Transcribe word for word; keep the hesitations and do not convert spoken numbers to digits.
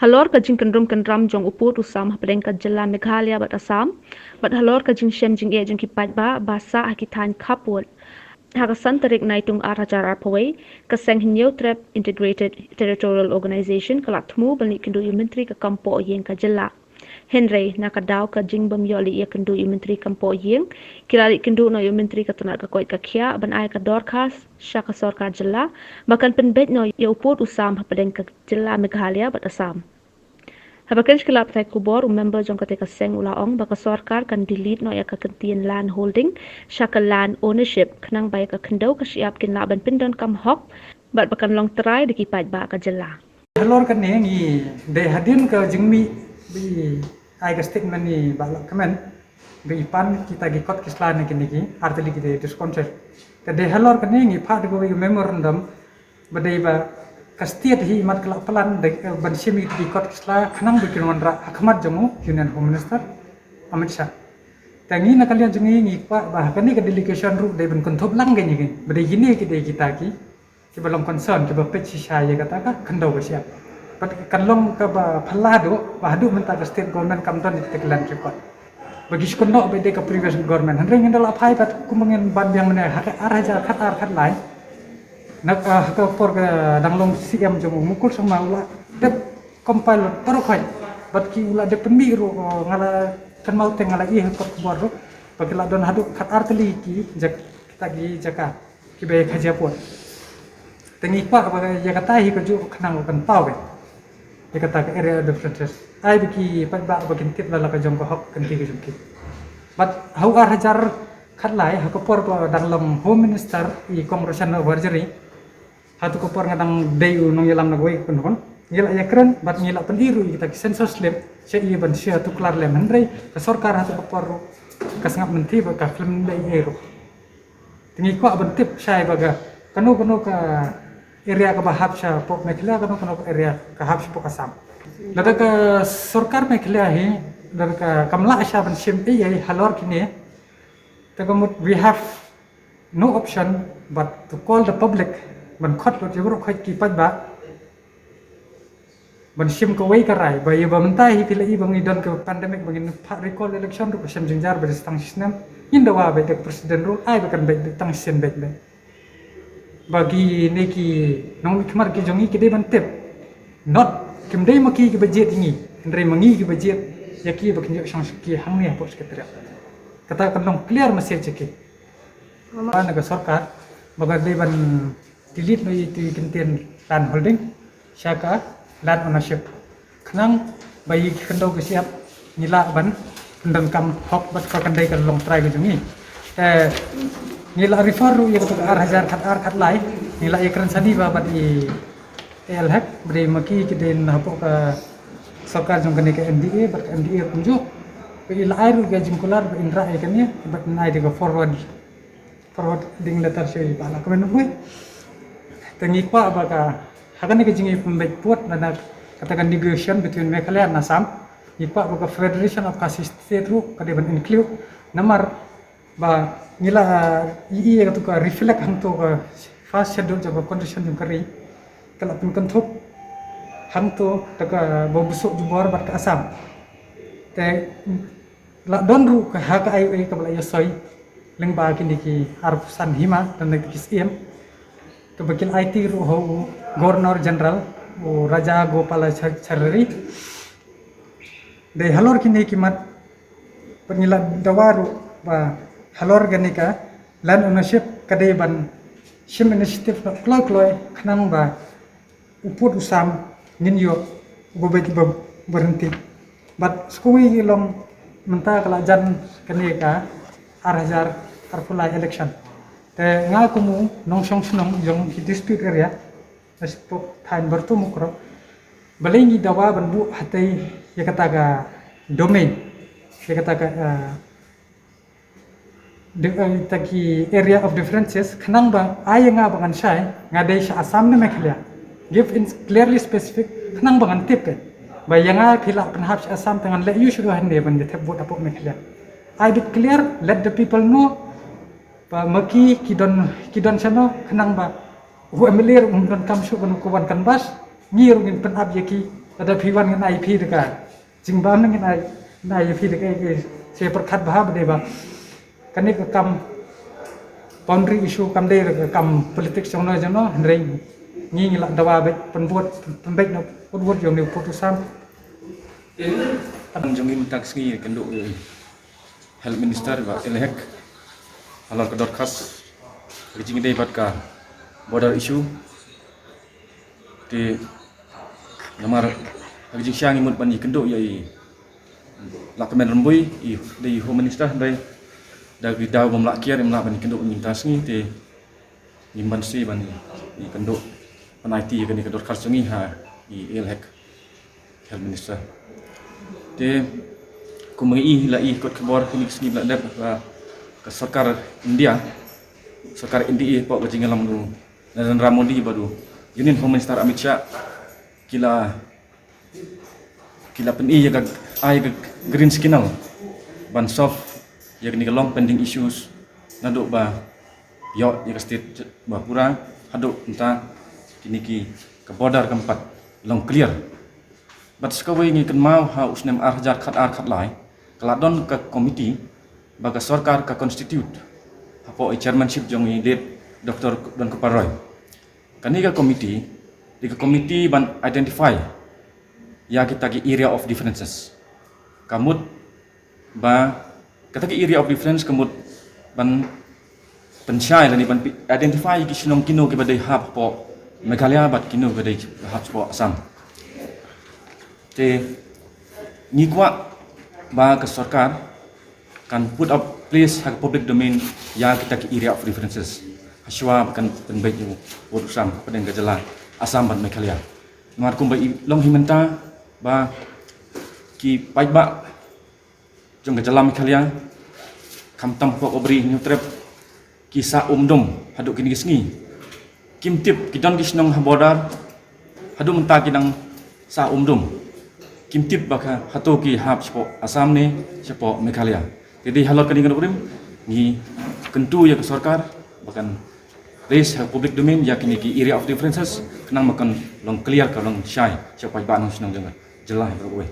Halor ka jingkynrum kynram jong u pud u sam hapdeng ka jylla Meghalaya bad Assam, bad halor ka jingshem jingeh jong ki paidbah ba sah ha ki thaiñ khappud, ha ka san tarik Naitung ar hajar arphew wei, ka seng Hynñiewtrep Integrated Territorial Organization ka la thmu ban leit kynduh ïa u Myntri ka kam pohïing ka jylla. Hynrei na ka daw ka jingbym ïoh leit ïa kynduh ïa u Myntri kam pohïing, ki la leit kynduh noh ïa u Myntri ka tnat ka koit ka khiah ban ai ka dorkhas sha ka sorkar jylla ba kan pynbeit noh ïa u pud u sam hapdeng ka jylla Meghalaya bad Assam. Haba kren sha ki lad pathai khubor, u member jong katei ka seng u la ong ba ka sorkar kan delete noh ïa ka kyntien land holding sha ka land ownership, khnang ba ïa ka khyndew ka shyiap kin lah ban pyndonkam hok bad ba kan long trai da ki paidbah ka jylla. Halor kane ngi dei hadien ka jingmih ba i ai ka statement i Bah Lahkmen ba i pan kita ki kot ki sla ne kine ki artylli ki dei discounted. Te dei halor kane ngi phah da kawei ka memorandum ba dei ba ka state hi mat ka la plan da, eh, ban shim ïa ki kot ki sla khnang ba kin wanrah ha khmat jong u Union Home Minister Amit Shah. Te ngi na ka liang jong ngi ngi kwah ba ha kane ka delegation ruh dei ban kynthup lang ka ngi ba dei kine ki dei kita ki kiba long concern, kiba peit shisha ïa kata ka khyndew ka shyiap. Bad kan long kaba phylla haduh ba haduh mynta ka state government kam don ïa kita ki land record. Ba ki shu kynnoh ba dei ka previous government. Hynrei ngin da la phai bad kumba ngin ban biang mynne ha ka ar hajar khatar khatlai. Na, ah, ha ka por ka dang long C M jong u Mukul Sangma u la dep compile baroh khoit. Bad ki u la dep pynmih ruh, oh, nga la kynmaw te nga la ïohi ha ka khubor ruh ba ki la don haduh khatar tylli ki jaka, kita ki jaka kiba ïa khajiaput. Te ngi kwah ba ïa kata hi kajuh khnang ba kan paw ïa kata ka area of differences. Ai ba ki paidbah ba kin tip la la ka jong ka hok kynti ka jong ki. Bad ha u ar hajar khatlai ha ka por ba dang long Home Minister i Kong Roshan Warjri, ha tu ka por nga dang dei u nongïalam na kawei ka kynhun, ngi la ïakren bad ngi la pyni ruh ïa kita ki census slip sha i ban sha tu klar lem, hynrei ka sorkar ha tu ka por ruh ka sngap mynthi ba ka khlem leh ei ei ruh. Te ngi kwah ban tip shai ba ka kano kano ka area kaba hap shapoh Meghalaya, kano kano ka area ka hap shapoh Assam. Lada ka sorkar Meghalaya hi lada ka kam lah sha ban shim ei ei halor kine, te ka mut we have no option but to call the public ban khot lut ïa baroh khoit ki paidbah ban shim kawei ka rai ba ïa ba mynta hi phi la i ba ngi don ka pandemic ba ngin phah recall election ruh ka shem jynjar ba dei tang shisnem. Ngin dawa beit da ka president ruh ai ba kan beit beit tang shisien beit beit. Ba kine ki nongmihkhmat ki jong ngi ki dei ban tip. Not kim dei ma ki kiba jied ïa ngi, hynrei ma ngi kiba jied ïa ki ba kin ïoh shong sha ki hangne hapoh secretariat. Kata kan long clear message ïa ki. Ba na ka sorkar ba ka dei ban delete noh ïa tu i kyntien land holding sha ka land ownership. Khnang ba ïa ki khyndew ka shyiap ngi lah ban pyndonkam hok bad ka kan dei ka long trai ka jong ngi. Eh, ngi la refer ruh ïa ka tu ka ar hajar khatar khatlai, ngi la ïakren sani ba bad i A L Hek, ba dei ma ki ki dei na hapoh ka sorkar jong kane ka M D A bad ka M D A kumjuh. Ba i la ai ruh ka jingkular ba in rah ïa kane bad in ai da ka forward forwarding letter sha i Bah Lahkmen Rymbui. Te ngi kwah ba ka ha kane ka jingïapynbeit pud lane kata ka negotiation between Meghalaya and Assam, ngi kwah ba ka Federation of Khasi State ruh ka dei ban include, namar ba ngi la ïohi ïa katu ka reflect hangto ka first schedule jong ka constitution jong ka ri ka la pynkynthup hangto da kaba buh suk jubor bad ka Assam. Te la don ruh ka ha ka I O A kaba la ïasoi lyngba kine ki arphew san hima lane ki syiem, kaba ki la aiti ruh ha u Governor General, u Rajagopalachari. Dei halor kine ki mat ba ngi la dawa ruh ba halor kane ka land ownership ka dei ban shim initiative noh kloi kloi khnang ba u pud u sam ngin ïoh uba beit uba ryntih. Bad sa kawei ka long mynta ka la jan kane ka ar hajar arphew lai election. Te nga kum u nongshong shnong jong ki dispute area na shapoh thaiñ Byrtu Mukroh, balei ngi dawa ban buh hatei ïa kata ka domain, ïa kata ka, eh, de, eh, ta ki area of differences, khnang ba ai ïa nga ba ngan shai nga dei sha Assam ne Meghalaya. Give in clearly specific khnang ba ngan tip eh ba ïa nga phi la pynhap sha Assam te ngan leh ïu shuh hynne ban ïa thep vote hapoh Meghalaya. Ai bit clear, let the people know ba ma ki ki don, ki don shano, khnang ba u M L A ruh um donkam shuh ban u ka wan canvass, ngi ruh ngin pynap ïa ki Lada phi wan ngan ai phi da ka jingbam, ngan ai, ngan ai phi da ka, ka se pyrkhat bha ba dei ba kane ka kam boundary issue kam dei ka kam politics jong no jong no, hynrei ngi ngi la dawa bad pynbud pynbud na pynbud jong ni pynbud sam. Kan jong ngi mynta ka sngi kan duk Health Minister Bah L Hek halor ka dorkhas ka jingdei bad ka border issue. Te namar ha ka jingshisha ngi mut ban ïakynduh ïa i Lahkmen Rymbui, i dei i Home Minister, hynrei da ki daw bym lah kiar, im lah ban ïakynduh mynta ka sngi, te ngim banse ban ïakynduh ban aiti ïa kane ka dorkhas jong ngi ha i L Hek, Health Minister. Te kumba ngi i la i kot khubor kine ki sngi ba la dep, ba ka sorkar India, sorkar India hapoh ka jingïalam u Narendra Modi bad u Union Home Minister Amit Shah ki la ki la pyni ïa ka, ai ka green signal ban solve ïa kine ki long pending issues naduh ba ïoh ïa ka state Tripura haduh mynta kine ki, ka border kam pat long clear. Bad sa kawei ngi kynmaw ha u snem ar hajar khatar khatlai ka la don ka komiti ba ka sorkar ka constitute hapoh i chairmanship jong i late Doctor Don Kupar Roy. Kane ka komiti dei ka komiti ban identify ïa kita ki area of differences. Ka mut ba kata ki area of difference ka mut ban pynshai lane ban pi-, identify ki shnong kino kiba dei hap hapoh Meghalaya bad kino kiba dei hap hapoh Assam. Te ngi kwah ba ka sorkar kan put up place ha ka public domain ïa kita ki area of differences hashwa ba kan pynbeit ïa u pud u sam hapdeng ka jylla Assam bad Meghalaya. Namar kumba i long hi mynta ba ki paidbah jong ka jylla Meghalaya, khamtam hapoh ka Ri Hynñiewtrep, ki sah um dum haduh kine ki sngi. Kim tip, ki don ki shnong ha border haduh mynta ki dang sah um dum. Kim tip ba ka hato ki hap shapoh Assam ne shapoh Meghalaya. Te dei halor kane ka nukrim ngi kyntu ïa ka sorkar ba kan raise ha public domain ïa kine ki area of differences khnang ba kan long clear, ka long shai sha paidbah nongshong jong ka jylla baroh kawei.